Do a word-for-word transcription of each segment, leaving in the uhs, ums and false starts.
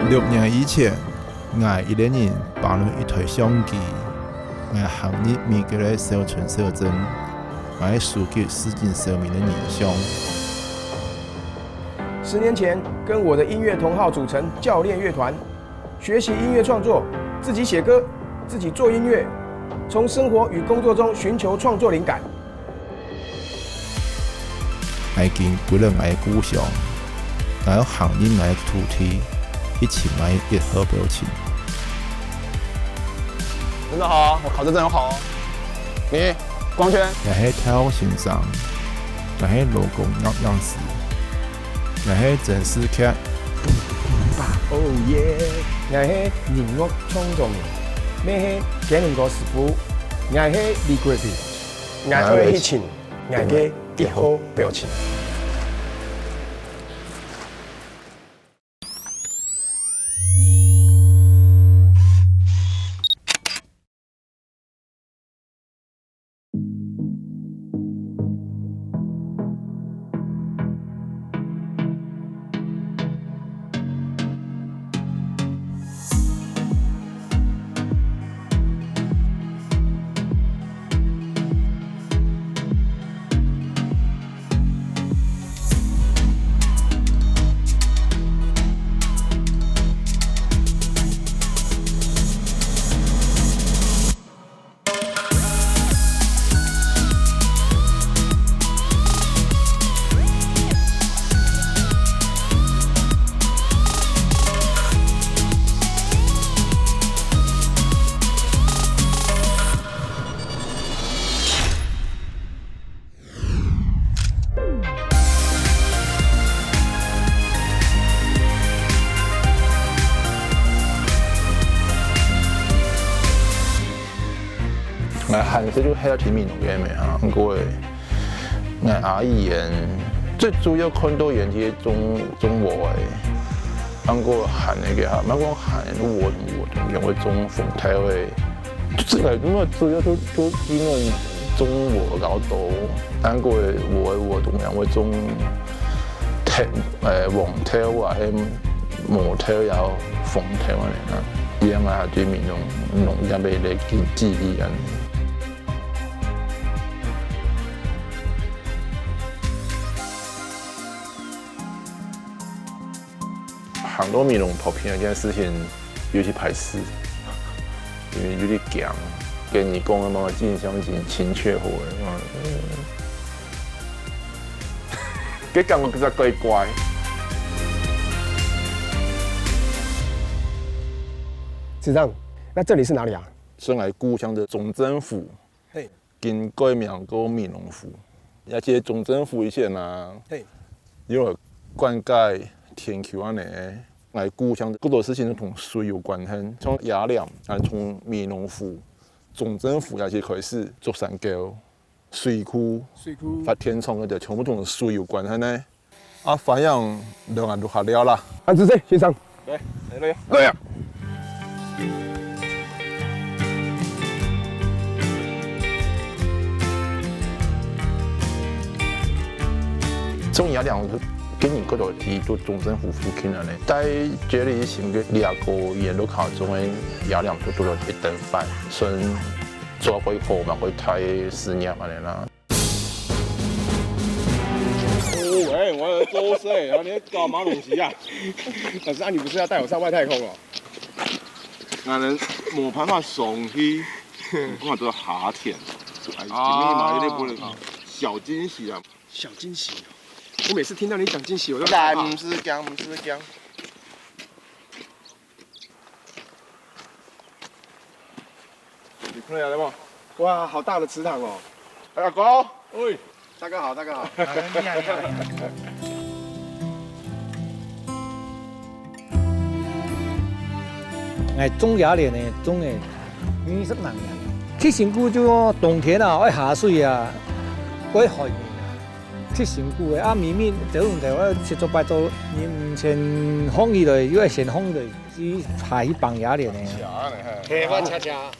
六年以前，𠊎一個人揹等一台相機，𠊎行入每個个小村小鎮，𠊎收集市井小民个人像。十年前，跟我的音乐同好组成教练乐团，学习音乐创作，自己写歌，自己做音乐，从生活与工作中寻求创作灵感。 𠊎緊歸來𠊎个故鄉，𠊎愛行入𠊎个土地，去尋𠊎个一號表情。真的好，我考得真好。你，光圈。 𠊎係大學先生，𠊎係勞工攝影師，𠊎係電視劇。 Oh yeah！𠊎係音樂創作人，乜係吉林哥師傅，𠊎係李國平，𠊎愛去尋𠊎个一號表情。 𠊎還細就係聽美濃个咩啊，毋過𠊎阿姨佢最主要看著佢係種種禾仔，毋過閒个哈，毋過閒个禾禾同樣會種紅豆仔。 就係因為主要就就因為種禾較多，恁樣个禾禾同樣會種豆，誒黃豆啊，係毛豆也有紅豆恁樣啊，這樣啊對美濃農業个一個激勵恁樣。 行到美濃薄片這件事情有兜排斥，因為有兜驚，跟你講个嘛，印象真真缺好个嘛。該感覺實在怪怪。市長，那這裡是哪裡啊？是𠊎故鄉个中正湖。嘿。 今改名叫美濃湖。這个中正湖以前啊，嘿。有灌溉田坵恁樣，𠊎故鄉好多事情都同水有關係，像野林啊，從美濃湖、中正湖這兜開始，竹山溝、水庫、水庫。發電廠該兜，全部同水有關係呢。 啊，歡迎來𠊎屋下尞啦。恁仔細，先生。來，來，來。來啊！種野林，今年過到去都中正湖附近了呢。在這裡尋个兩個園路口中的野林都做了一等半，算做過好嘛，過大事業恁樣啦。 哦，哎，我來做事，啊，你在搞麼東西啊？老師啊，你不是要帶我上外太空哦？俺人無辦法上去，不管都要下田。哎，今天嘛有點不能啊，小驚喜啊。小驚喜哦！我每次聽到你講驚喜，我都害怕。毋使驚，毋使驚。你看下來無？哇，好大的池塘哦！哎，阿哥，喂，大哥好，大哥好。哎，種野蓮呢，種了二十零年。最辛苦就冬天啊，愛下水啊，愛海綿啊，最辛苦个。啊，明明走毋走，愛七做八做，你毋先放起來，又愛先放起來，去下去挷野蓮呢。嘿，放恰恰。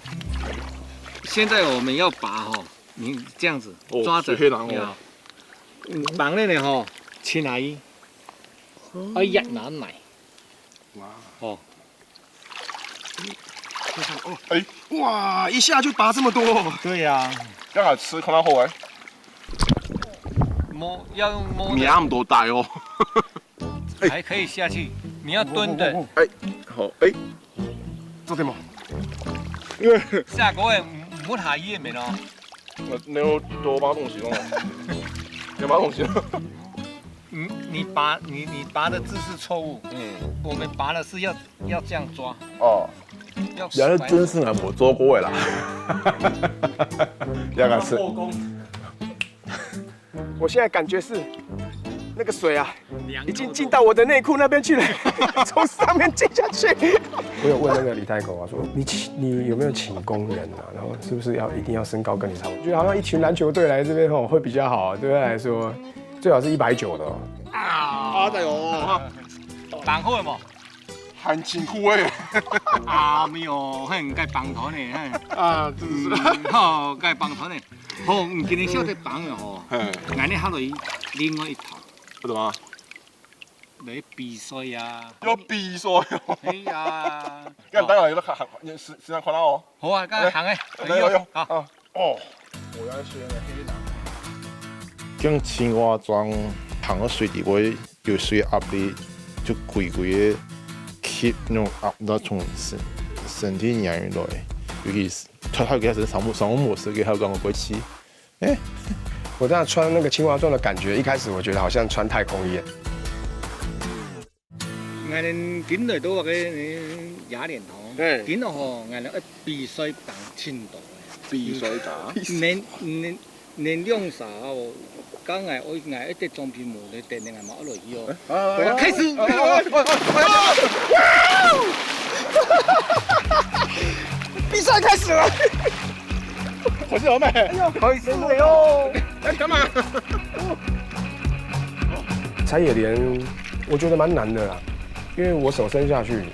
现在我们要拔哈，你这样子哦抓着，水黑狼哦你好，嗯，绑了呢哈，亲阿姨，哎呀，拿奶。哦，哎，哇，一下就拔这么多。对呀，刚好吃，看到后来，摸，要用摸的，你那么多大哦。还可以下去，你要蹲的。哎，好，哎，做什么？因为下个月唔好下夜面哦。我那有多挖东西哦，你挖东西。你你拔你你拔的姿势错误，嗯，我们拔的是要要这样抓，哦，要然后真是啊，我做过的啦。要敢吃？后宫。我现在感觉是那个水啊，已经进到我的内裤那边去了，从上面进下去。我有问那个李太狗啊，说你请你有没有请工人啊？然后是不是要一定要身高跟你差不多？我觉得好像一群篮球队来这边吼会比较好，对他来说最好是一百九的哦。啊，哎呦，绑好了无？很辛苦哎。啊，没有，很该绑头呢，嘿。啊，真是。嗯，好，该绑头呢。好，你今天晓得绑了吼，嗯，俺那还有另外一套，什么？来比赛呀。要比赛哦。哎呀，要当然有看，看，你时时常看到哦。好啊，刚才行哎，来，来，来，啊。啊。 哦，我要学那个黑狼。用青蛙装，躺个水底会有水压力，就鬼鬼的吸那种压，那从身身体里面来，尤其是他他给他身上上上模式给他讲个过去，哎，我这样穿那个青蛙装的感觉，一开始我觉得好像穿太空衣。 𠊎等今來到該个雅典吼，嘿，今日吼，𠊎等愛比賽當盡多。比賽打？恁恁恁兩儕哦，講𠊎愛𠊎愛得獎品無，就等下𠊎嘛愛落去哦。啊，開始！啊，啊，啊，啊，比賽開始了！好笑咩？哎呦，開始了喲！哎，幹嘛？ 踩野莲，我觉得蛮难的啦，因为我手伸下去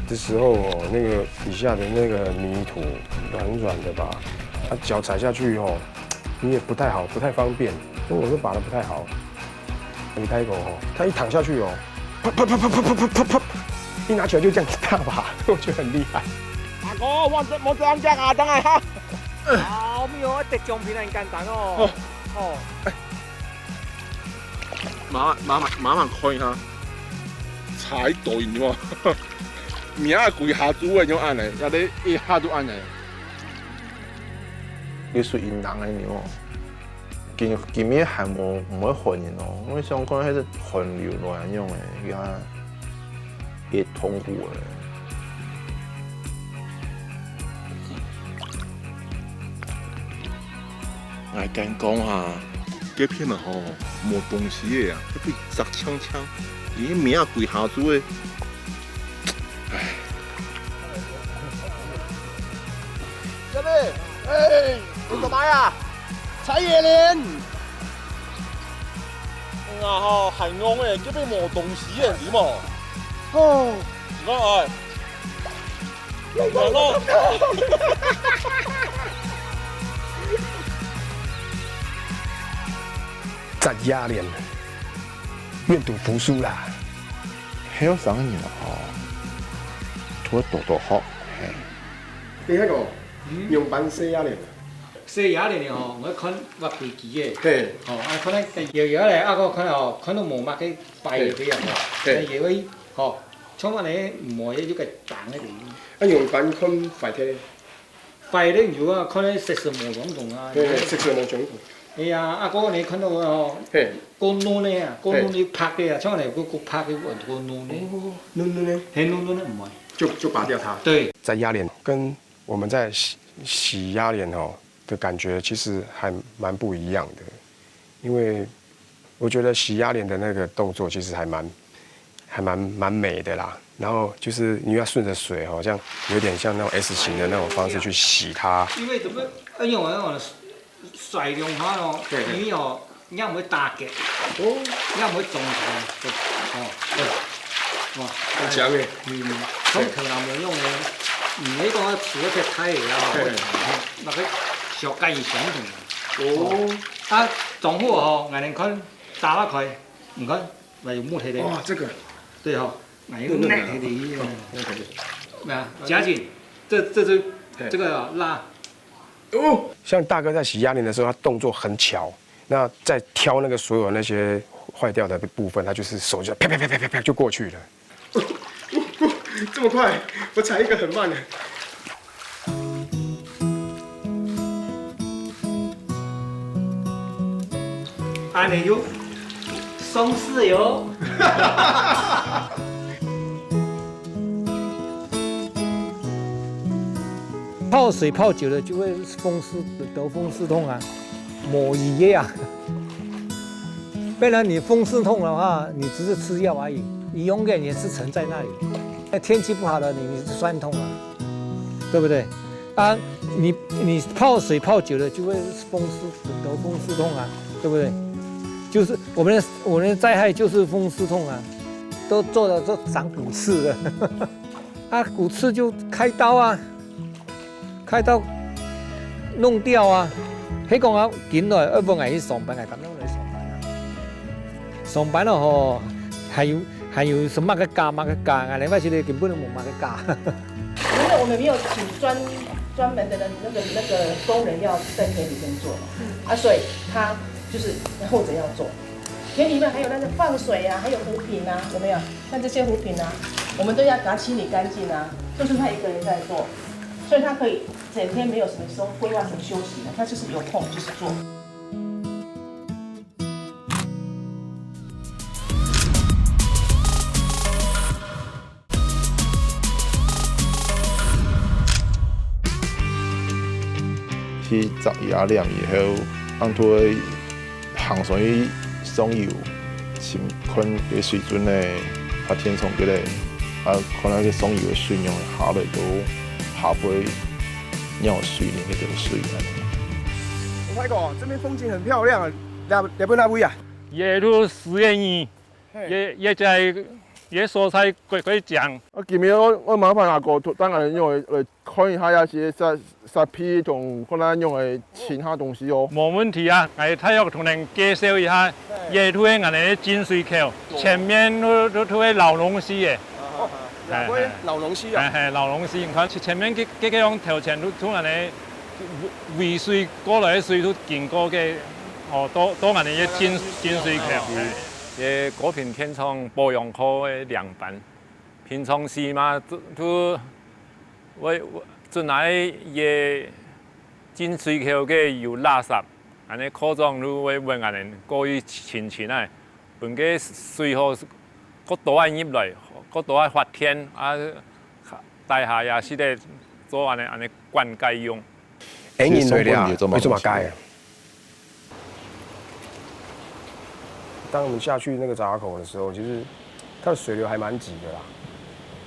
的时候哦，那个底下的那个泥土软软的吧，啊，脚踩下去哦，你也不太好，不太方便，所以我就拔得不太好。李开口哦，他一躺下去哦，啪啪啪啪啪啪啪啪啪，一拿起来就这样一大把，我觉得很厉害。大哥，我这我这样讲啊，当然哈。啊，我们有得奖品很简单哦。哦。哦。 慢慢慢慢慢慢看一下，差一多一點，命啊，幾下子个樣恁呢，也得一下都恁呢。佢屬於冷个人哦，今今日還無無會寒人哦，我想可能係寒流來恁樣个，佢啊。 也痛苦个。𠊎敢講哈，這片啊吼，無東西个啊，這片實淨淨，連命啊歸下子个。唉。小妹，哎，你做麼个啊？ 蔡依林。啊吼，還用誒，這邊無東西誒，你無？哦，你看哎，你看咯。蔡依林，願賭服輸啦。還有三個人啊，哦，都要多多學，嘿。你那個，嗯。用板洗啊咧？ 洗下來呢吼，𠊎看畫飛機个。嘿。吼，啊，可能搖搖咧，啊，我看哦，看到無麼个擺个啊，吼。嘿。搖搖，吼，像恁呢，無个就該打个。啊，用板看壞忒。壞忒有啊，可能色素無相同啊。嘿，嘿，色素無相同。哎呀，啊，過呢看到哦，嘿。過軟个啊，過軟个拍个啊，像恁呢，過過拍个，過軟个。哦，軟軟个。嘿，軟軟个毋會。就就拔掉它。對。蔡依林跟 我們在洗洗鴨臉哦的感覺其實還蠻不一樣的，因為我覺得洗鴨臉的那個動作其實還蠻還蠻蠻美的啦。然後就是你要順著水，好像有點像那種 S 型的那種方式去洗它。因為怎麼，哎呦，哎呦， 甩兩下咯，嘿嘿。你哦，你毋會打結，哦。你毋會中彈，哦，對，哦，很強耶。嗯，從頭那無用的，你那個詞特別太了啊，嘿。那個小概念相同。哦。啊，中午吼，𠊎等看打開，你看，那有木黑的。哇，這個。對吼。哎呦，那个，那个，没有，加紧，这这这这个蜡。哦，像大哥在洗鸭梨的时候，他动作很巧。那在挑那个所有那些坏掉的部分，他就是手就啪啪啪啪啪啪就过去了。这么快，我踩一个很慢的。按呢就上市哟。泡水泡久了就会风湿，得风湿痛啊，毛鱼的啊。不然你风湿痛的话，你只是吃药而已，你永远也是沉在那里。那天气不好了，你你是酸痛啊，对不对？啊，你你泡水泡久了就会风湿，得风湿痛啊，对不对？就是我们的我们的灾害就是风湿痛啊，都做了都长骨刺了。啊，骨刺就开刀啊，开刀弄掉啊。迄讲啊，緊來愛問𠊎去上班，𠊎敢用來上班啊？上班了吼，還有還有什麼个假，麼个假啊？另外是根本都無麼个假。因为我们没有请专专门的人，那个那个工人要在田里面做嘛，啊，所以他就是负责要做。田里面还有那个放水啊，还有浮萍啊，有没有？像这些浮萍啊，我们都要给它清理干净啊，就是他一个人在做，所以他可以整天没有什么时候规划什么休息的，他就是有空就是做。去摘野蓮以後，恁樣行上去上游，尋看該水圳个發電廠个咧，啊，看下該上游个水樣下來到下背，仰水呢，該條水恁樣。我跟你講，這邊風景很漂亮啊，哪，哪位哪位啊？也都十月二。 也也在也所在過過講。啊，今日我我麻煩阿哥帶𠊎等用來看一下，也是沙沙皮同可能用來清下東西哦。無問題啊，𠊎大約同人介紹一下，這就係𠊎等个淨水口，前面就就就係老農溪个。哦，哎，哎，老農溪啊。哎，哎，老農溪，你看前面這這个用頭前就就𠊎等尾尾水過來个水就經過个，哦，到到𠊎等个淨淨水口。哎。 這高頻電廠保養課个領班，平常時嘛，都都會會準來這淨水口个有垃圾，恁樣課長就會問𠊎等過去清清啊，分該水吼，較多仔入來，較多仔發電啊，大家也識得做恁樣恁樣灌溉用。哎，你對了，為什麼改啊？ 當我們下去那個閘口的時候，其實它的水流還蠻急的啦。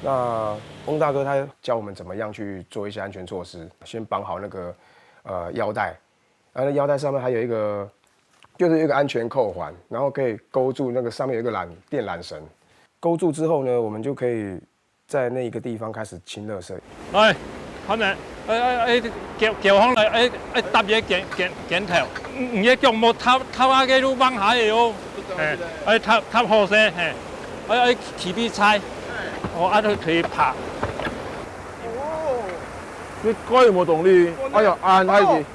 那翁大哥他教我們怎麼樣去做一些安全措施，先綁好那個呃腰帶，然後那腰帶上面還有一個就是一個安全扣環，然後可以勾住那個上面有一個纜電纜繩，勾住之後呢，我們就可以 在那一個地方開始清垃圾。來，看下，哎哎哎，腳腳項來，哎哎，搭一個肩肩肩頭，你你个腳無踏踏下个就往下个哦，哎哎，踏踏好勢，嘿，哎哎，起比賽，哦，啊，就可以爬。哦，你該無動力，哎呀，恁大力。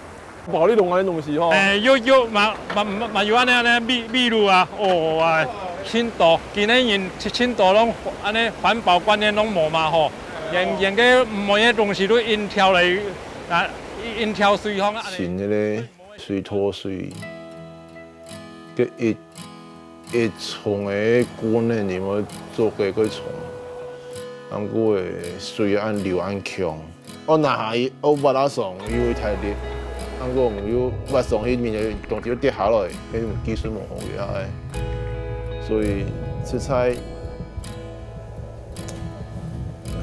保麗龍个東西吼。哎，有有，嘛嘛嘛嘛有恁樣恁樣秘秘魯啊，哦啊，盡多，今年人盡盡多攏恁樣環保觀念攏無嘛吼，連連个每个東西都硬挑來啊，硬挑水項啊。新个咧，水土水，个一 一重个觀念，你們做个个重，恁過个水恁流恁強，哦，那還哦，挖拉上又會太烈，恁過又挖上去，面个東西又跌下來，該種技術無好个啊，所以實在，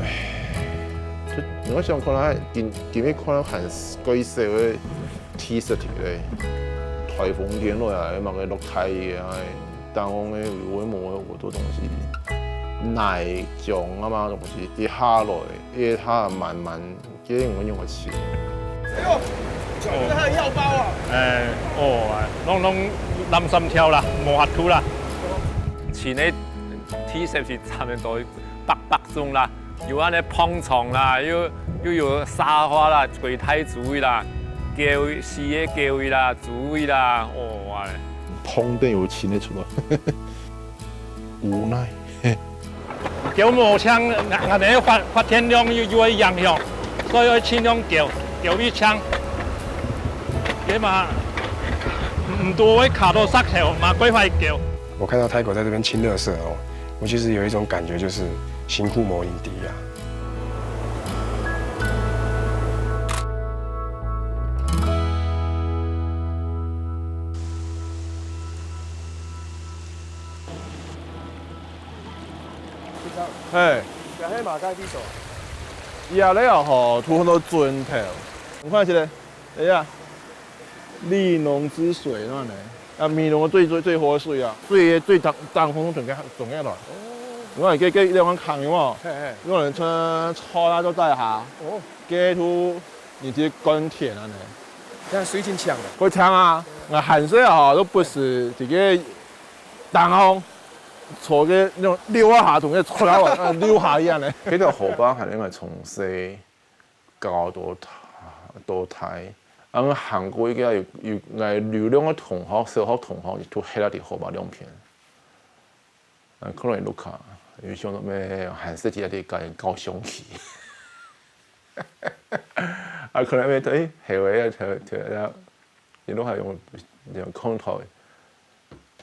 唉，就你會想看下，今今日看到還蓋少个。 T thirty个颱風天落來，麼个落大雨啊，當風个有个無个好多東西，泥漿啊嘛東西，一下來，一下慢慢，這樣个用个錢。哎呦，我覺得他的藥包啊。哎，哦，啊，攏攏濫糝條啦，無法度啦。錢个T thirty差毋多百百種啦，有恁呢膨脹啦，又，又有沙發啦，櫃台座位啦，狗，四个狗位啦，座位啦，哦，哇！膨等有清个出來，無奈。狗無淨，𠊎，𠊎等个發，發電量又，又會影響，所以愛盡量狗，狗位淨。這嘛，毋，毋多會卡到石頭，嘛過壞狗。我看到泰國在這邊清垃圾哦，我其實有一種感覺，就是辛苦無人知啊。 嘿。這係麼个地方？這裡啊吼，有很多磚頭。你看這個，哎呀，里農之水那呢，啊，美濃最，最，最好个水啊，水个最頂，頂峰從該，從該來。哦。你看，這，這兩個坑有無？嘿，嘿。有人穿，穿啊，都在下。哦。這都，你這耕田啊呢。這樣水真淨啊。會淨啊，𠊎還細啊吼，都不時這個 頂峰，坐个那種溜啊下，從該出來玩，呃，溜下一樣呢。這條河壩還應該從細搞到大，到大。啊，行過一個有，有，𠊎流浪个同學，小學同學，就歇在河壩兩片。啊，可能Luka，有想到咩，還細弟弟搞，搞象棋。啊，可能咩，誒，後尾啊，後，後尾啊， 一路還用，用空台，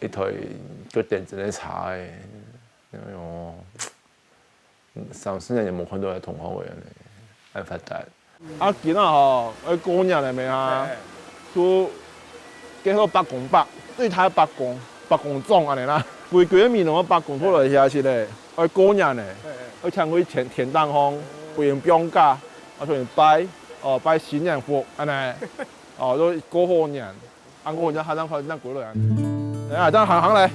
一台較電子个車个，哎喲，三四年也無看到个同學仔呢，恁發達。啊，今仔吼，愛過年了咩啊？嘿。就，叫做伯公伯，最大伯公，伯公莊恁呢啦。歸歸个美濃个伯公都來遐去咧，愛過年呢，嘿，嘿。愛請佢天，天頂上，哦。分人放假，啊，同人拜，哦，拜新年福，恁呢。 哦，都過好年，啊，過好年還能，還能過來啊。來啊，這樣行，行來，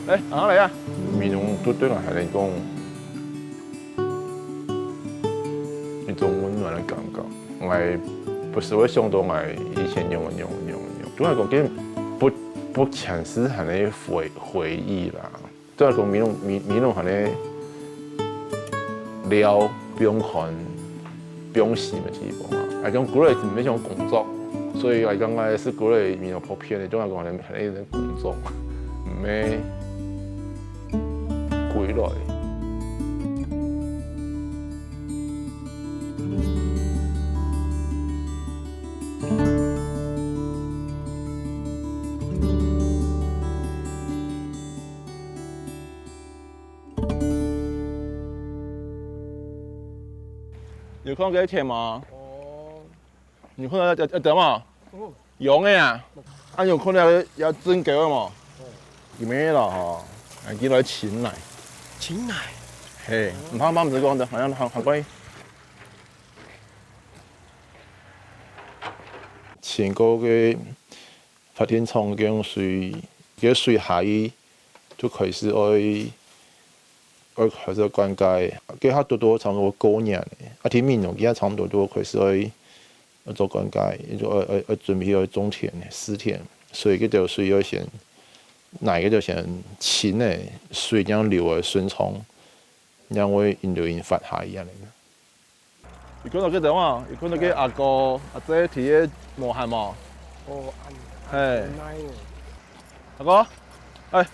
來，行，行來啊。美濃都對𠊎來講，一種溫暖个感覺。𠊎不時會想到𠊎以前樣，樣，樣，樣。對𠊎來講，根本不，不全是恁呢回，回憶啦。 對𠊎講，美濃，美，美濃還係尞、放寬、放鬆个地方啊。𠊎講過來毋係想工作，所以𠊎講𠊎係過來美濃普遍个，對𠊎講還係，還係一種工作，毋係歸來。 有看到該田無？哦。你看到該，該，該條無？哦。羊个啊？啊，有看到該，該真狗个無？哦。佢咩咯吼？啊，佢來清泥。清泥？嘿，哦。毋怕，毋怕，毋使講，等下，下，下過去。 清過个發電廠个水，个水下去就開始愛，愛開始灌溉，該下多多差毋多過年了，啊，天明農佢也差毋多就開始愛，愛做灌溉，就愛，愛，愛準備愛種田、施田，所以該條水愛先，泥該條先清了，水正流个順暢，正會引流引發下去恁呢。 有看到該條啊？有看到該阿哥、阿姐在該無閒無？哦，嘿。阿哥，哎，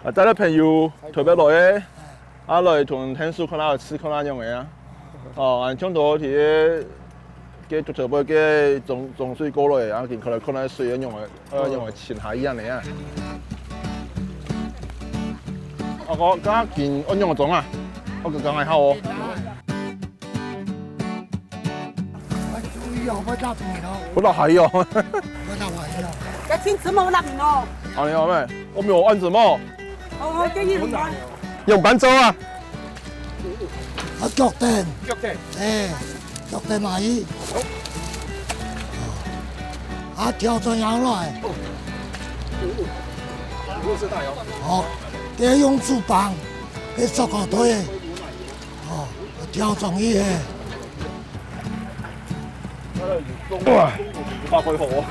啊，帶个朋友特別來个，啊，來同𢯭手看下試看下仰仔啊。哦，𠊎像到在該，該足特別个種，種水過來，啊，緊看來看下水个仰仔。 呃，因為清下去恁呢啊。啊，𠊎剛剛緊愛仰仔種啊，𠊎剛剛還好哦。注意哦，莫落雨哦。莫落雨哦。莫落雨哦。要聽什麼落雨哦？啊，你好咩？我沒有案子麼？哦，給你很忙。用板走啊。 啊，腳蹬。腳蹬。哎，腳蹬嘛去。啊，調轉腰來。哦，這用手幫，這手搞對。哦，調轉去嘿。哇！發揮好啊！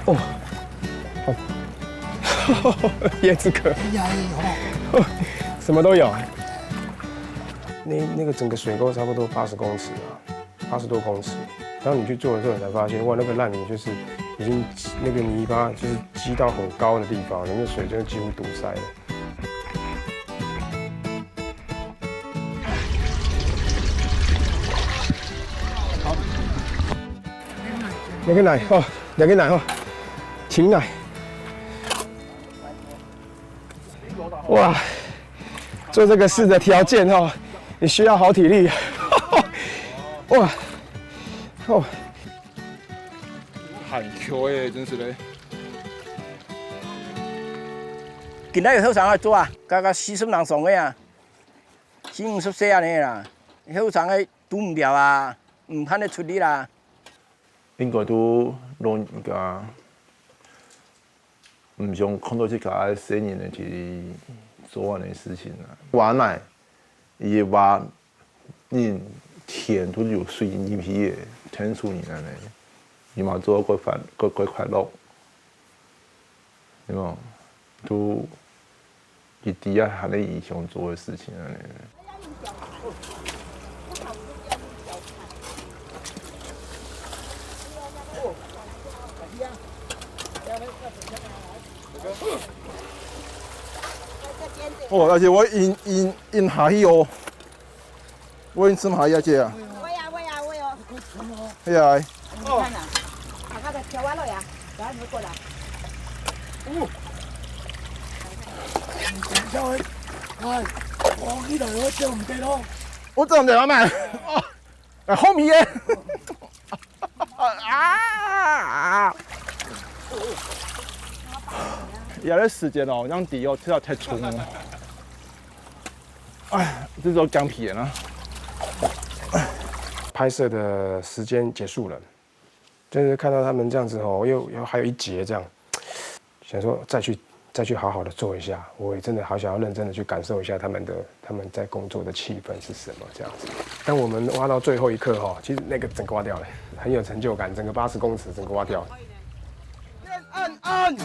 哦，哦。椰子壳，什么都有。那那个整个水沟差不多八十公尺啊，八十多公尺。当你去做的时候，你才发现，哇，那个烂泥就是已经那个泥巴就是积到很高的地方，那个水就几乎堵塞了。好，那个奶哦，那个奶哦，请奶。哇，做这个事的条件哦，你需要好体力。哇，哦。很Q欸，真是的。今仔日後生个做啊，加加四十人上个啊，四五十歲安尼啦，後生个堵毋牢啊，毋盼得出力啦。应该都老人家，毋想看到自家个細人仔去做安尼事情啊。话呢，伊话人田都有水入去个，天助人安尼，你嘛做个快快快快乐。 对无？都一定要喊你想做个事情啊。哦，而且我引引引下去哦。 我已经吃麻药姐啊。喂啊喂啊喂哦。哎呀，你看啊，啊，他的跳完了呀，然后你就过来。哦。你等一下，哎，哎，我一来我叫唔得咯。我怎么了嘛？哦，啊，后面耶。啊！有的时间哦，让底哦，跳太冲哦。 哎，这时候讲皮了。拍摄的时间结束了，但是看到他们这样子吼，又又还有一节这样，想说再去再去好好的做一下，我也真的好想要认真的去感受一下他们的他们在工作的气氛是什么这样子。当我们挖到最后一刻吼，其实那个整个挖掉了，很有成就感，整个八十公尺整个挖掉了。 天安安，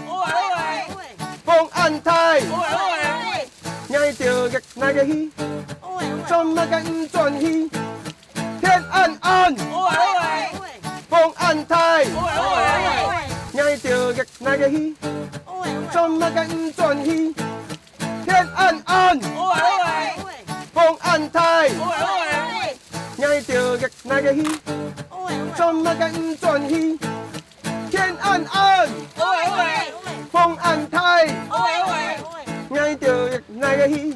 風安泰，𠊎兜个那个去，轉麼个毋轉去？天安安，風安泰，𠊎兜个那个去，轉麼个毋轉去？天安安，風安泰，𠊎兜个那个去，轉麼个毋轉去？ 天安安，風安泰，𠊎兜哪个去？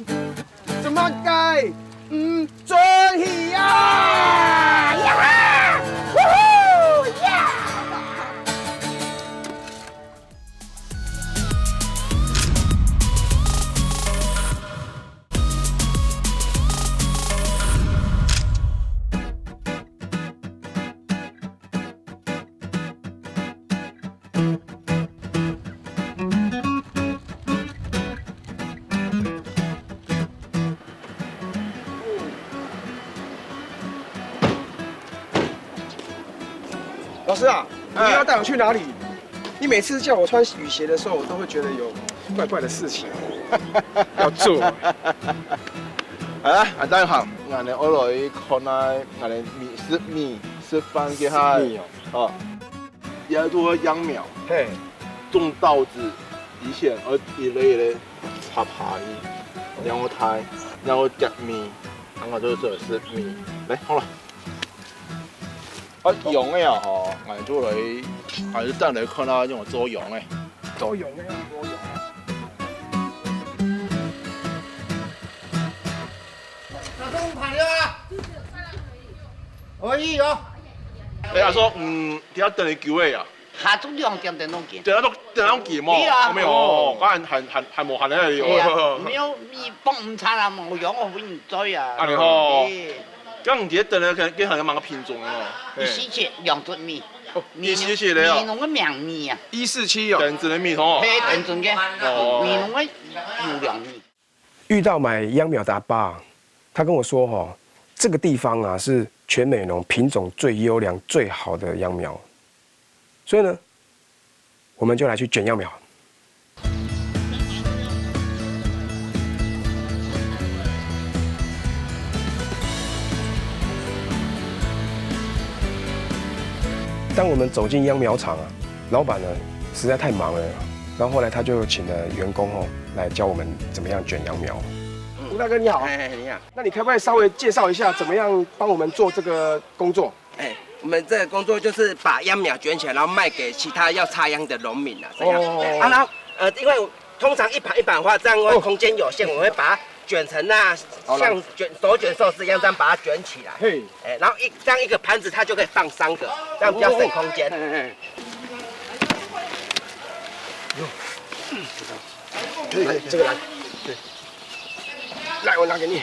做麼个毋轉去啊？呀哈！嗚呼！呀！ 老师啊，你又要带我去哪里？你每次叫我穿雨鞋的时候，我都会觉得有怪怪的事情要做。啊，啊，等一下，俺们二楼一看啊，俺们米是米是番茄哈。米哦。哦，也做秧苗。嘿。种稻子以前，呃，一粒一粒爬爬去，然后它，然后结米，然后就是米。来，好了。 啊，用个啊吼，俺就来，俺就等来看啊，用做用个。做用个，做用个。那中午盘了啊？可以哦。哎，阿叔，嗯，等下等你久个啊。下晝两点等到见。等下都等到见么？对啊。有没有？哦，刚还还还还没还来有。对啊，没有，你帮唔差啦，冇用，我分你追啊。啊，你好。对。 咁你在等个跟跟还有蛮个品种哦。一四七养殖米，哦，一四七的哦。美浓个名米啊，一四七哦。等值的米哦。嘿，等值个，哦。美浓个有良米。遇到买秧苗的阿爸，他跟我说哦，这个地方啊是全美浓品种最优良、最好的秧苗，所以呢，我们就来去捡秧苗。当我们走进秧苗场啊，老板呢实在太忙了，然后后来他就请了员工哦来教我们怎么样卷秧苗。吴大哥你好，哎，你好。那你可不可以稍微介绍一下怎么样帮我们做这个工作？哎，我们这个工作就是把秧苗卷起来，然后卖给其他要插秧的农民啊，这样。哦啊，然后呃，因为通常一盘一盘的话，这样会哦空间有限，我会把它卷成那好了像卷手卷寿司一样，这样把它卷起来。嘿，哎，然后一这样一个盘子，它就可以放三个，这样比较省空间。哎哎哎，可以可以，这个来，对，来我拿给你。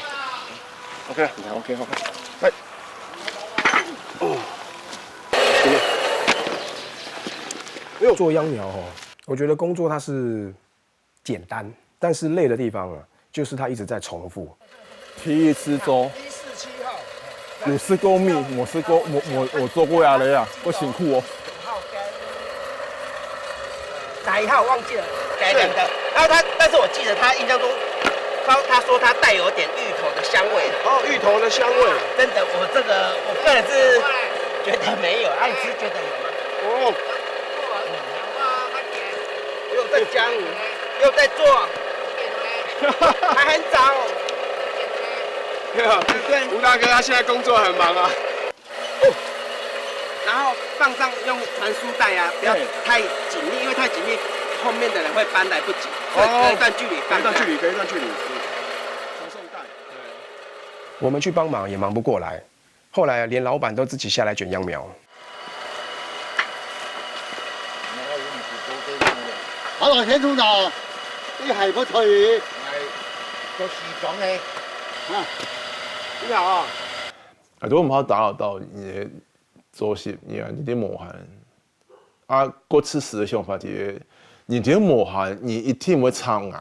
OK，OK，OK。哎，哦，因为做秧苗哦，我觉得工作它是简单，但是累的地方啊，就是它一直在重复。第一次做，有試過味，無試過，無無無做過呀，你啊，好辛苦哦。哪一号忘记了？改良的。然后他，但是我记得他印象中，他他说他带有点芋头的香味。哦，芋头的香味。真的，我这个我个人是觉得没有，啊，你是觉得有吗？哦，又在江鱼，又在做，还很早。对啊，吴大哥他现在工作很忙啊。然后放上用传输带啊，不要太紧密，因为太紧密，后面的人会搬来不及，所以隔一段距离放。隔一段距离，隔一段距离。传送带。我们去帮忙也忙不过来，后来连老板都自己下来卷秧苗。好，老田组长，你係乜隊？做西裝个。啊，你好啊，啊，都毋好打扰到你个作息，因为你定無閒。啊，過自私个想法就係，你定無閒，你一定會插𠊎。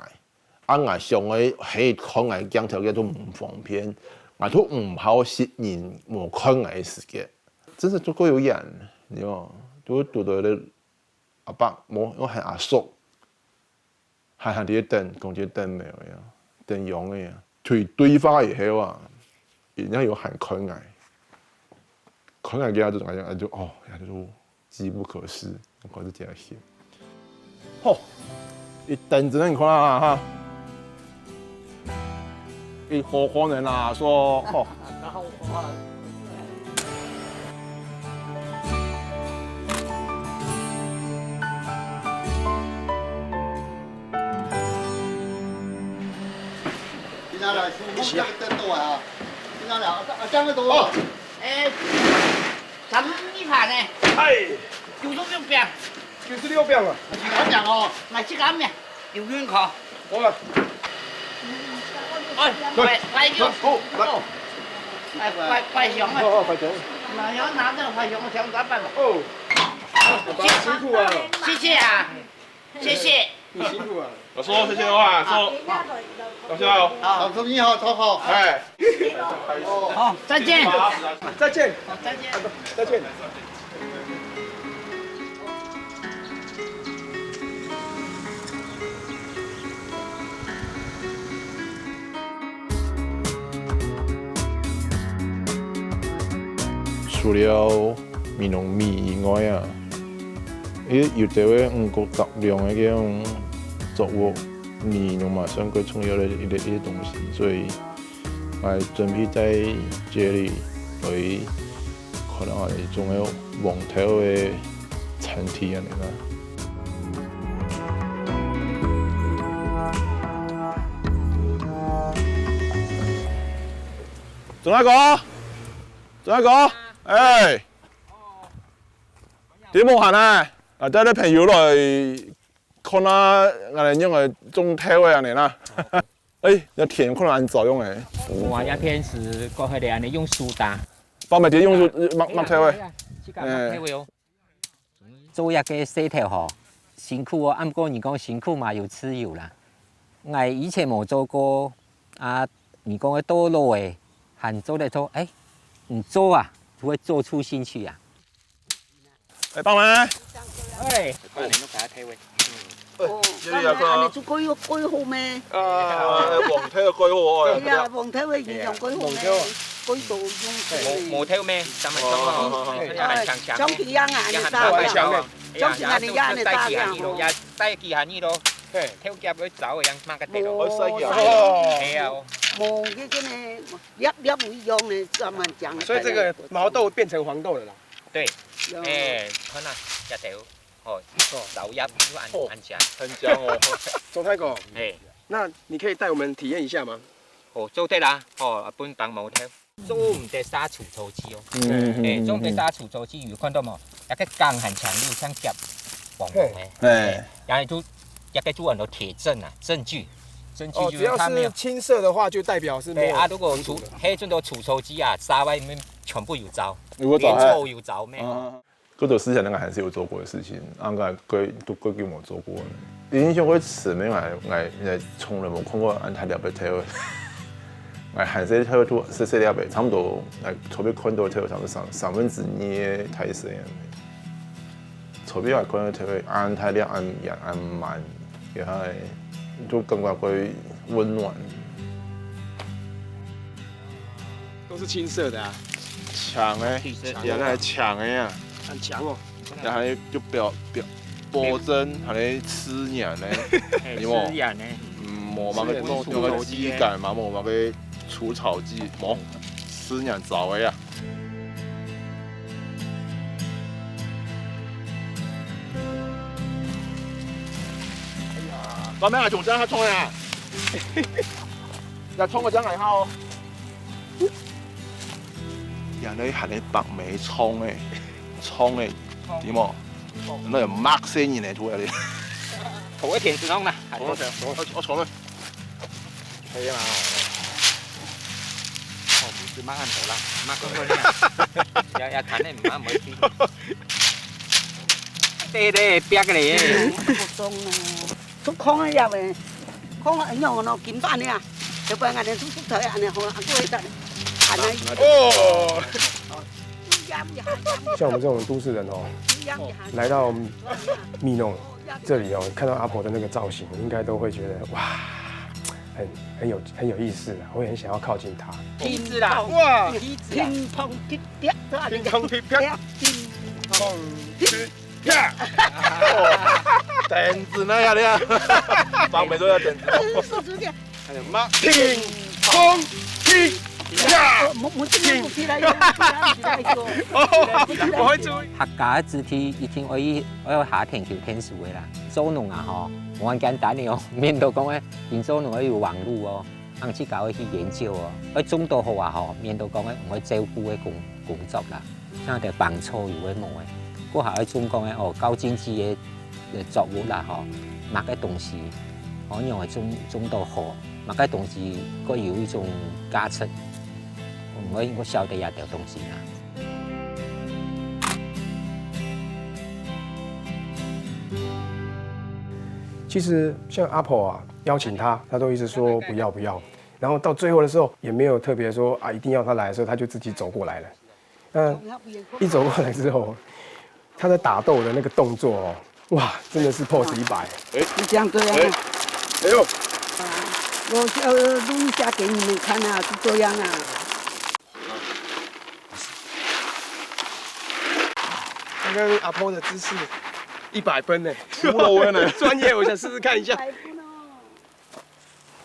啊，𠊎想个係看𠊎鏡頭个都毋方便，𠊎都毋好食人無看𠊎个時間。真係做過有癮，你知道嗎？都堵到个阿伯，無，我喊阿叔。 還還在等，講在等苗呀，等秧个呀。對對話以後啊，人家有喊看𠊎，看𠊎个啊，就哎就哦，呀就機不可失，我就這樣寫。吼，一等真的你看啊哈，一好好人啊，說吼。 今仔日師傅這个得到啊，今仔日啊，啊，這樣个多。哎，咱们一盘呢，哎，九十六饼，九十六饼啊，你敢讲哦？买这个面，有运口。好了，哎，快快给我，好，来，哎，快快熊啊！好好，快点，那要拿这个快熊，我想咋办吧？哦，辛苦啊，谢谢啊，谢谢。你辛苦啊，老师，谢谢的话，说，老师好。老师你好，超好。哎，好，再见。再见，好，再见。再见。 除了美濃米以外啊，因為有兜个五穀雜糧个該種作物，米農嘛算過重要个一個一個東西，所以來準備在這裡來可能啊一種个黃豆个餐廳恁樣啦。 鍾大哥，鍾大哥，哎，你無閒啊？啊，帶个朋友來看下，𠊎等樣个種豆个恁樣啦。哎，這田看來恁早用哎。哇，這片是過去个恁樣用樹打。包埋田用樹，抹抹豆个。哎呀，這個抹豆个哦。 做一個事頭吼，辛苦哦，啊毋過你講辛苦嘛有自由啦。𠊎以前無做過，啊你講个到老誒，還做得做，誒，你做啊，就會做出興趣啊。來幫忙。哎，這裡有個做過有過好咩？啊，黃豆个過好哦。係啊，黃豆个營養過好咩？佢都用這个。無，無頭咩？三分鐘哦，哦，哦，哦。哎，很強強咩？像佢樣啊，也很大膽哦。哎呀，像佢恁樣啊，也帶佢下去咯，也帶佢下去咯。嘿。頭夾會走个樣，那個地咯。哦，係啊。哦。係啊，哦。無，佢跟那粒粒一樣的，專門講。所以這個毛豆變成黃豆了啦。對。有。哎，看啊，這頭，哦，哦。找葉就按，哦，按下。很香哦。鍾太公，哎。那你可以帶我們體驗一下嗎？哦，做得啦，哦，分幫忙頭。 做毋得殺除草劑哦。嗯，嗯，嗯，哎，做毋得殺除草劑，有看到無？那個梗很強，有像夾黃黃的。嘿。哎。哎，然後就，那個就很多鐵證啊，證據，證據哦，就是他沒有。只要是青色的話，就代表是沒有。對啊，如果除，除毒的。黑這種除草劑啊，沙外面全部有找，有找，連草有找咩？哎。啊。 該到時陣，𠊎還係有做過个事情，啊，𠊎，𠊎都，𠊎就無做過呢。印象會深个，𠊎，𠊎，𠊎從來無看過恁大粒个豆。𠊎還細豆就細細粒个，差不多，𠊎特別看到豆差不多三，三分之二个大細。特別𠊎看到豆恁大粒、恁圓、恁滿，然後就感覺會溫暖。 都是青色的啊。強欸，青色的。原來強欸啊。很強哦。然後就表，表，保證還得吃軟呢，嘿，有無？吃軟呢。嗯，無麼个，吃軟，無麼个質感嘛，無麼个除草劑，無，吃軟燥个啊。哎呀，咱們啊，總算還衝啊！ 也衝个將來好。人咧還咧白眉蔥欸，蔥欸，知無？那有墨色人咧，出來咧。頭一天是弄啦，還是我，我，我衝了。可以啦。哦，毋使抹恁多啦，抹乾乾啦。也，也彈咧，毋好，毋好去。對，對，煏个咧。普通啊。 出空个呀喂，空个，哎喲，喏，金板个啊，就不然俺的出出头呀，俺的好，俺不会的，俺的。哦。像我們這種都市人哦，來到美濃這裡哦，看到阿婆的那個造型，應該都會覺得哇，很，很有，很有意思啊，會很想要靠近她。梯子啦，哇，梯子啦。乒乓踢踢，乒乓踢踢，乒乓踢。 啪！哦，凳子那樣的啊，放美洲的凳子。是，是，是的。還有嗎？乒乓踢呀！我，我這邊不起來，不起來，不起來，哦，我會注意。客家个子弟一定愛，愛有下田去𢯭手个啦。做農啊吼，無恁簡單个哦，免得講欸，因做農愛有網路哦，恁自家愛去研究哦，愛種到好啊吼，免得講欸，毋會照顧个工，工作啦。 像這幫助有个無个，過下愛種講个哦，高經濟个，呃，作物啦吼，麼个東西，哦，仰會種，種到好，麼个東西，過有一種價值，毋會，毋會少得這兜東西啦。其實像阿婆啊，邀請他，他都一直說不要不要，然後到最後的時候也沒有特別說啊，一定要他來的時候，他就自己走過來了。 嗯，一走過來之後，他在打鬥的那個動作哦，哇，真的是pose一百。哎，你這樣對啊。哎，哎呦，我，呃，錄一下給你們看啊，是這樣啊。剛剛阿婆的姿勢，一百分呢。骷髏的呢。專業，我想試試看一下。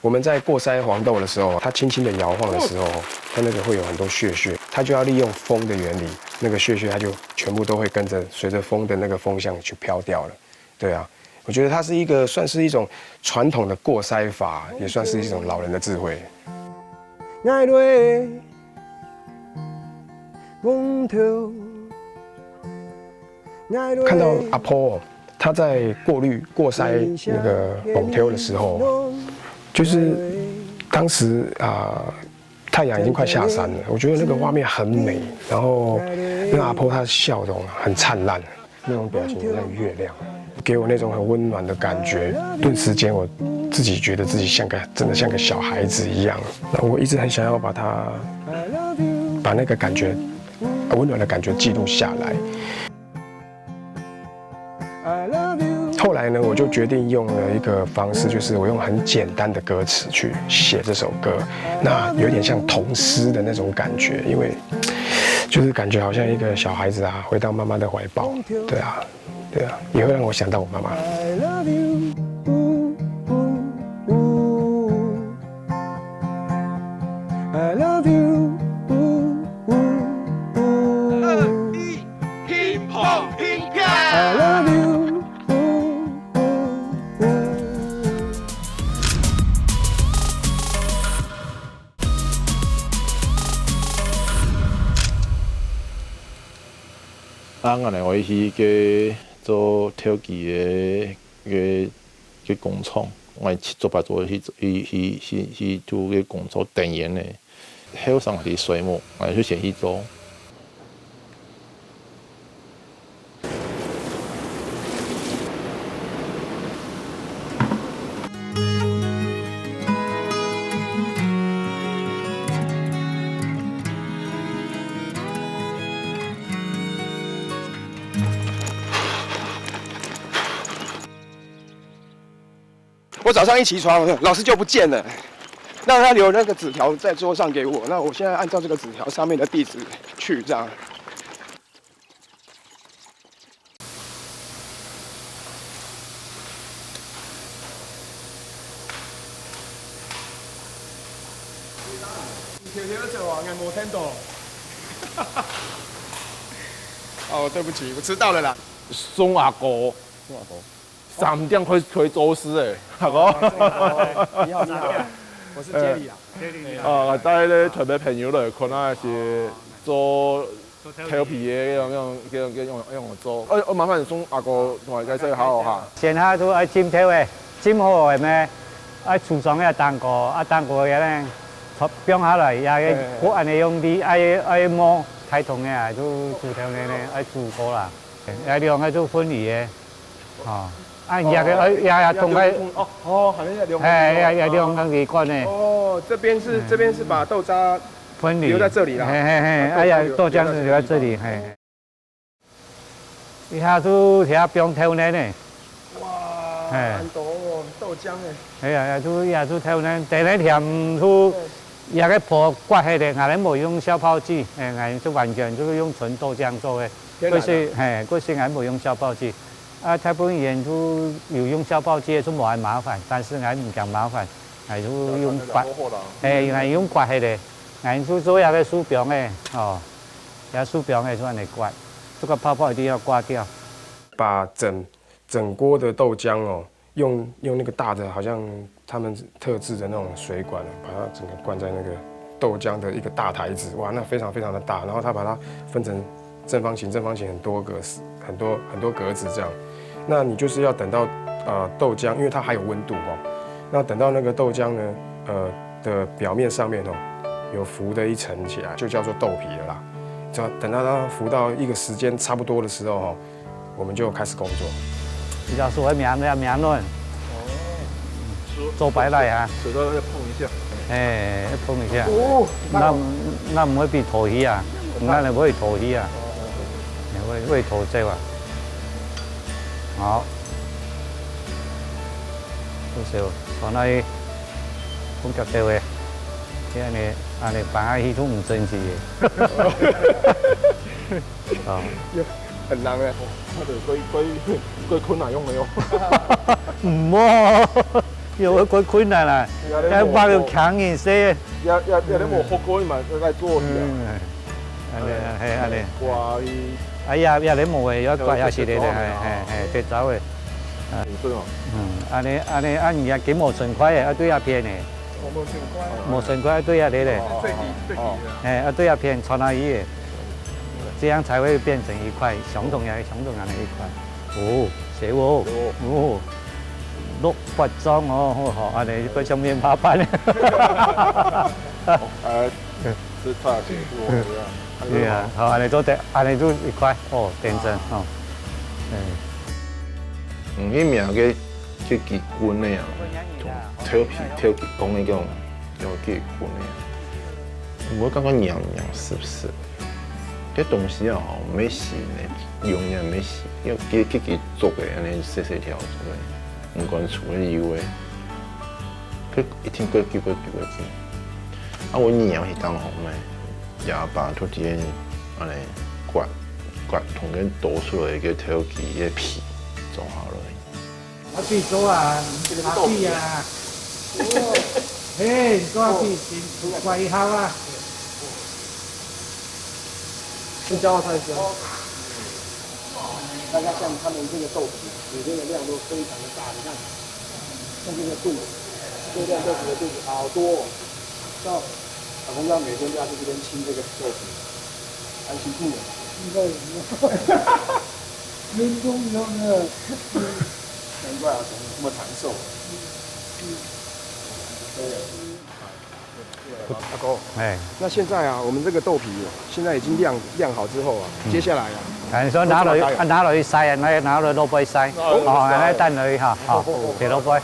我們在過篩黃豆的時候，它輕輕地搖晃的時候，它那個會有很多屑屑，它就要利用風的原理，那個屑屑它就全部都會跟著，隨著風的那個風向去飄掉了。對啊，我覺得它是一個，算是一種傳統的過篩法，也算是一種老人的智慧。 看到阿婆哦，她在過濾、過篩那個黃豆的時候，就是當時啊，太陽已經快下山了，我覺得那個畫面很美，然後那個阿婆她的笑容很燦爛，那種表情很像月亮，給我那種很溫暖的感覺。頓時間我自己覺得自己像個，真的像個小孩子一樣。那我一直很想要把它，把那個感覺 溫暖的感覺記錄下來。後來呢，我就决定用了一个方式，就是我用很简单的歌词去写这首歌，那有点像童诗的那种感觉，因为就是感觉好像一个小孩子啊，回到妈妈的怀抱，对啊，对啊，也会让我想到我妈妈。I love you. I love you. 二一，乒乓乒乓。I love you. 啊，𠊎呢，𠊎去个做陶器个个个工厂，𠊎七做八做去去去去去做个工作等烟呢。后生个水母，𠊎就先去做。 我早上一起床，老师就不见了。那他留那个纸条在桌上给我，那我现在按照这个纸条上面的地址去，这样。你偷偷走啊，我没听到。哦，对不起，我迟到了啦。宋阿哥，宋阿哥。 三点开开做事欸，阿哥。你好，你好，我是Jerry啊。Jerry你好。啊，帶个台北朋友來看啊，係做調皮个，用用用用用做。哎，我麻煩宋阿哥同我介紹一下哦哈。先下就愛浸透欸，浸好欸咩，愛除霜个蛋糕，啊蛋糕个呢，放下來，也个不安尼用力，愛愛摸開通个啊，就煮透呢呢，愛煮過啦。 哎，兩个就分离个，哦，啊，也个，哎，也也同个，哦哦，好像要两个，哎，也也两个一罐呢。哦，这边是这边是把豆渣分离留在这里啦，嘿嘿嘿，哎呀，豆浆是留在这里，嘿。一下就下放透呢呢。哇，哎，很多哦，豆浆哎。哎呀呀，就也就透呢，等下甜就 也个泡刮下个，𠊎等無用消泡劑，哎，𠊎就完全就是用純豆漿做个。天然的。過去，嘿，過去𠊎無用消泡劑。啊，大部分人就有用消泡劑，就無恁麻煩，但是𠊎毋驚麻煩，𠊎就用刮，嘿，𠊎用刮下个，𠊎就做遐个手柄个，哦，遐手柄个就恁樣刮，這個泡泡一定要刮掉。把整整鍋的豆漿哦，用用那个大的，好像他们特制的那种水管，把它整个灌在那个豆浆的一个大台子，哇，那非常非常的大。然后他把它分成正方形，正方形很多个，很多很多格子这样。那你就是要等到呃豆浆，因为它还有温度哦。那等到那个豆浆呢，呃的表面上面哦，有浮的一层起来，就叫做豆皮了啦。只要等到它浮到一个时间差不多的时候哦， 我们就开始工作。你老师个名咩名论？哦，做白带啊。舌头要碰一下。哎，要碰一下。哦，那那毋會變陶器啊？那你會陶器啊？會會陶製啊？好，不少，放那裡，放較多个，這樣呢，啊，你放下去都毋整齊个。 啊，很难哎，它的最最最困难用没有？毋好，有个最困难啦，要把个強硬些。要要要你無學過嘛，在做去啊。嗯，安尼啊，嘿，安尼。哇，哎呀，也你無个，要刮下去的，嘿嘿嘿，得走个。对哦。嗯，安尼安尼，啊，你也给我存块个，啊，对啊，偏个。 無成塊對啊，對咧。最底最底的。哎，啊，對啊，偏穿到伊个，這樣才會變成一塊相同樣相同樣的一塊。哦，細哦，哦，六八張哦，好，好，安尼个上面拍板。呃，是差挺多的。對啊，好，安尼做得，安尼就一塊哦，等陣哦。嗯。嗯，伊名个 去結婚个啊，同頭皮頭皮講个種種結婚个啊，毋會感覺娘娘是毋是？這東西啊，吼，毋係新个，毋用个物事，用佢佢佢做个安尼細細條做个，毋管厝个油个，佢一定過久過久過久。啊，我耳仔係當好咩，也把土地个安尼刮刮同个倒出來个頭皮个皮做好了。 阿弟哥啊，阿弟啊，嘿，你做阿弟，乖好啊。是骄傲太香。大家像他们这个豆腐，每天的量都非常的大，你看，像这个肚子，这个量豆腐的肚子好多哦。像阿公要每天都要去这边清这个豆腐，蛮辛苦的。应该有。 运动用的。难怪啊，怎么那么长寿。对啊。阿公，哎，那现在啊，我们这个豆皮现在已经晾晾好之后啊，接下来啊，哎，你说拿落去，要怎么打呀？啊，拿落去晒啊，拿拿落去落杯晒，哦，哦，拿来晒。拿来蛋落去哈，好，哦，哦，哦。给落杯啊。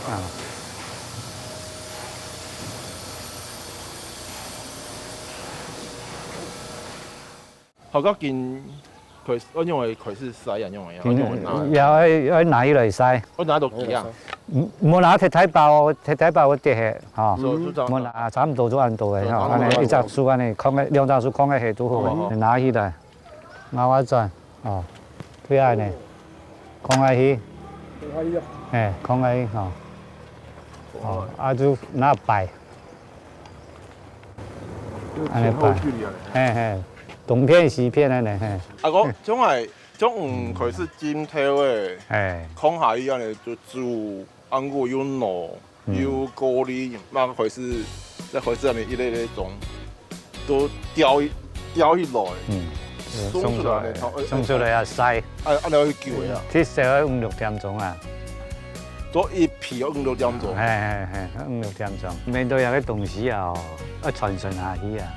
好，个紧 開始，愛仰會開始曬啊？仰會啊？愛仰會拿？也愛愛拿起來曬。愛拿到幾啊？嗯，莫拿忒大包哦，忒大包會跌下，吼。所以就這樣。莫拿，差毋多就恁多个吼，哦，按呢一隻手按呢，囥个兩隻手囥个下就好个，哦，哦。拿起來，咬啊轉，哦，對啊呢，囥下去，哎，囥下去吼，哦，啊就拿擺。 按呢擺。嘿嘿，東片西片按呢嘿。啊，講，從來，從你開始浸透个，嘿。囥下去按呢就煮，啊，有卵，嗯。有高麗，那開始，再開始按呢一粒粒種，都吊起，吊起來，嗯，鬆出來，鬆出來，哦，哎，鬆出來啊，曬。哎，按呢去久个啊。至少愛五六點鐘啊。做一 皮要五六點鐘。嘿嘿嘿，五六點鐘。面對這个東西啊，哦，愛傳承下去啊，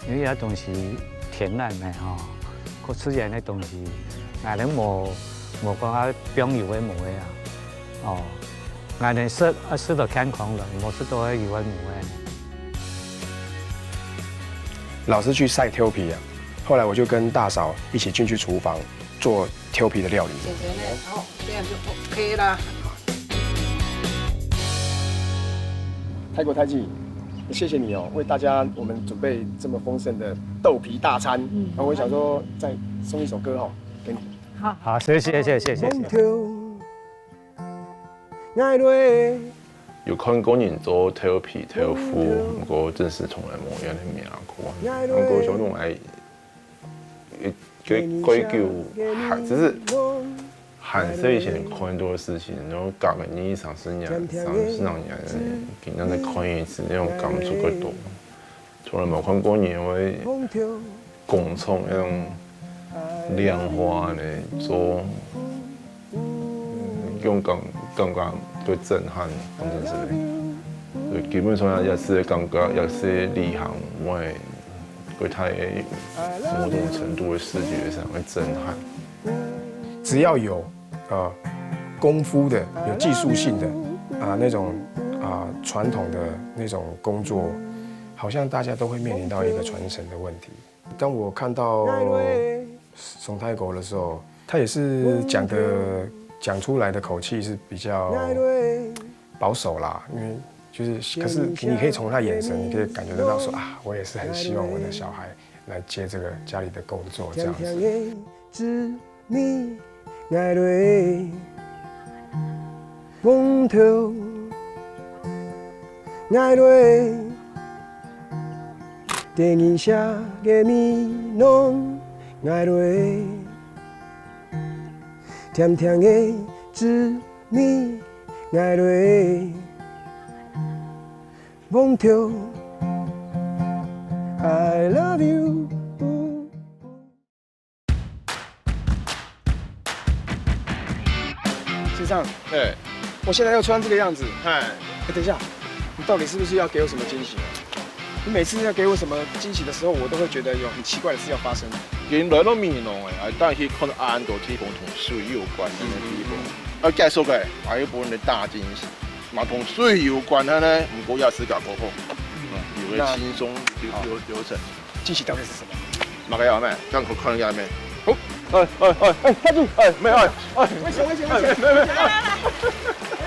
因為這東西天然个吼，各自然个東西，𠊎等無無講啊放油个無个啊，哦，𠊎等食啊食到健康了，無食到个油个無个。老師去曬豆皮啊，後來我就跟大嫂一起進去廚房做豆皮的料理。姐姐呢？好，这样就OK啦。泰国太记，谢谢你哦，为大家我们准备这么丰盛的豆皮大餐。嗯。那我想说，再送一首歌哦，给你。好。好，谢谢谢谢谢谢。有看過人做豆皮豆腐，毋過真係從來無恁樣名過。毋過小龍愛 佢佢佢就還只是還細以前看到个事情，然後隔个二三十年、三十零年，今天再看一次，那種感觸較多。從來無看過人會工廠那種煉化个做，嗯，那種感感覺較震撼，講真實个。對，基本上也係感覺，也係旅行，我 佢个某種程度个視覺上个震撼。只要有呃功夫的、有技术性的啊那种啊传统的那种工作，好像大家都会面临到一个传承的问题。当我看到松太狗的时候，他也是讲的讲出来的口气是比较 保守啦，因为就是，可是你可以从他眼神，你可以感觉得到说啊，我也是很希望我的小孩来接这个家里的工作这样子。甜甜的滋味，爱落梦中。I love you。先生，哎，我现在又穿这个样子，哎，哎，等一下，你到底是不是要给我什么惊喜啊？你每次要给我什么惊喜的时候，我都会觉得有很奇怪的事要发生。今來到美濃个，啊，帶去看恁多地方同水有關个地方。嗯嗯嗯。啊，介紹个，還有分你大驚喜，嘛同水有關个呢，毋過也係較過好。嗯，有个輕鬆流流流程。驚喜到底是什么？麼个啊，咩？這樣看看一下咩？好。哎哎哎哎，下去！哎，没有，哎哎，危险危险危险！没有没有，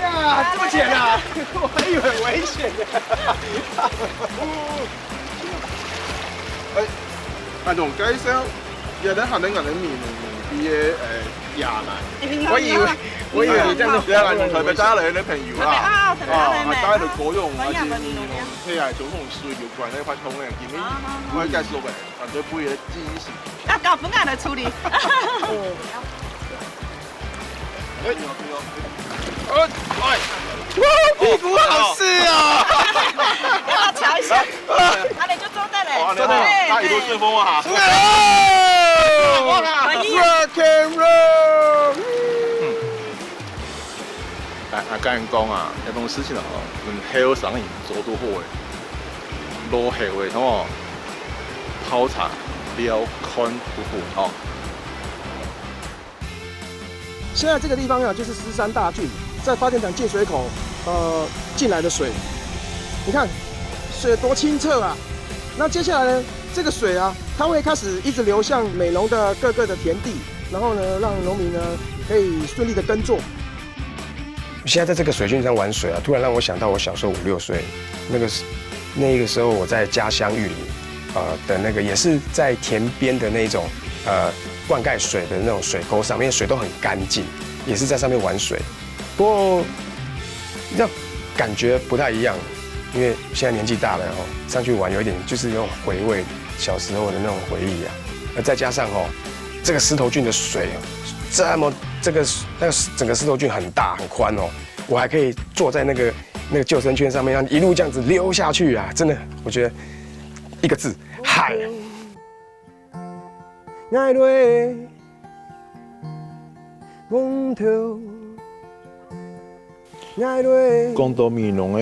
哎呀，这么浅啊！我还以为很危险呢。哎，阿忠介绍，也在下面可能米米米的呃亚兰。我以为我以为你这样子，亚兰从台北带来的朋友啊，啊，台北带来的，啊，带来的歌用，还是用，嘿啊，从那种水有关的发通的，因为我要介绍个。 啊，就不会进行。啊，交分𠊎來處理。哦。哎，哎，哎，哇，屁股好濕啊！要不要瞧一下？啊，你就坐在嘞。哇，你好，哎，大家一路順風啊。哎，Rock and roll！嗯。 但𠊎跟你講啊，這種事情啊，嗯，後生人做都好誒，老後生吼，泡茶了看不分吼。現在這個地方啊，就是獅山大圳，在發電廠進水口，呃，進來的水，你看，水多清澈啊！那接下來呢，這個水啊，它會開始一直流向美濃的各個的田地，然後呢，讓農民呢可以順利的耕作。 現在在這個水圳上玩水啊，突然讓我想到我小時候五六歲，那個時，那個時候我在家鄉玉里，呃，的那個也是在田邊的那種，呃，灌溉水的那種水溝上面，水都很乾淨，也是在上面玩水。不過，你知道，感覺不太一樣，因為現在年紀大了吼，上去玩有一點就是那種回味小時候的那種回憶啊。而再加上吼，這個獅頭圳的水這麼，這個，那個整個獅頭圳很大很寬哦， 我還可以坐在那個，那個救生圈上面，然後一路這樣子溜下去啊！真的，我覺得一個字，海。講到美濃个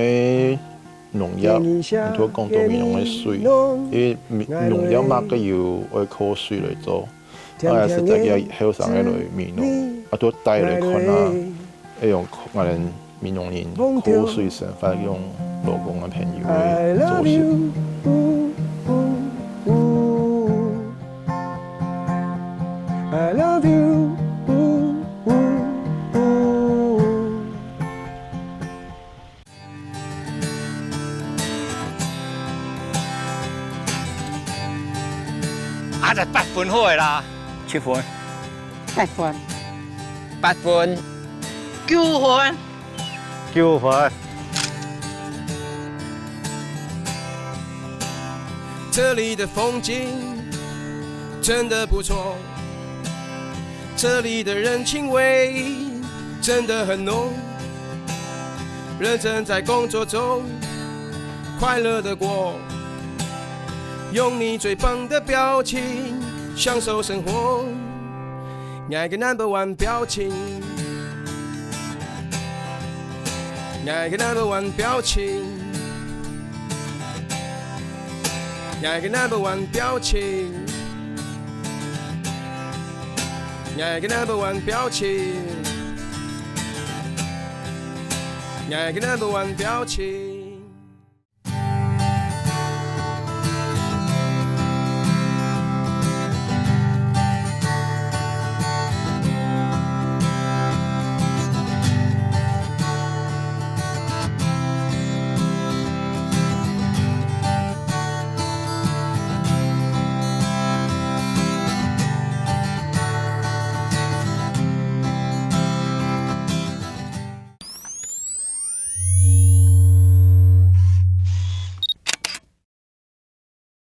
農業，你就講到美濃个水，因為美，農業麼个有愛靠水來做。 啊，也係大家後生个來美濃，啊，都帶來看啊，愛用𠊎等美濃人口水生活，用老公个朋友个作息。啊，就八分好个啦。七分。八分。八分。九分。九分。这里的风景真的不错，这里的人情味真的很浓。认真在工作中，快乐的过，用你最棒的表情享受生活。 𠊎个number one表情，𠊎个number one表情，𠊎个number one表情，𠊎个number one表情，𠊎个number one表情。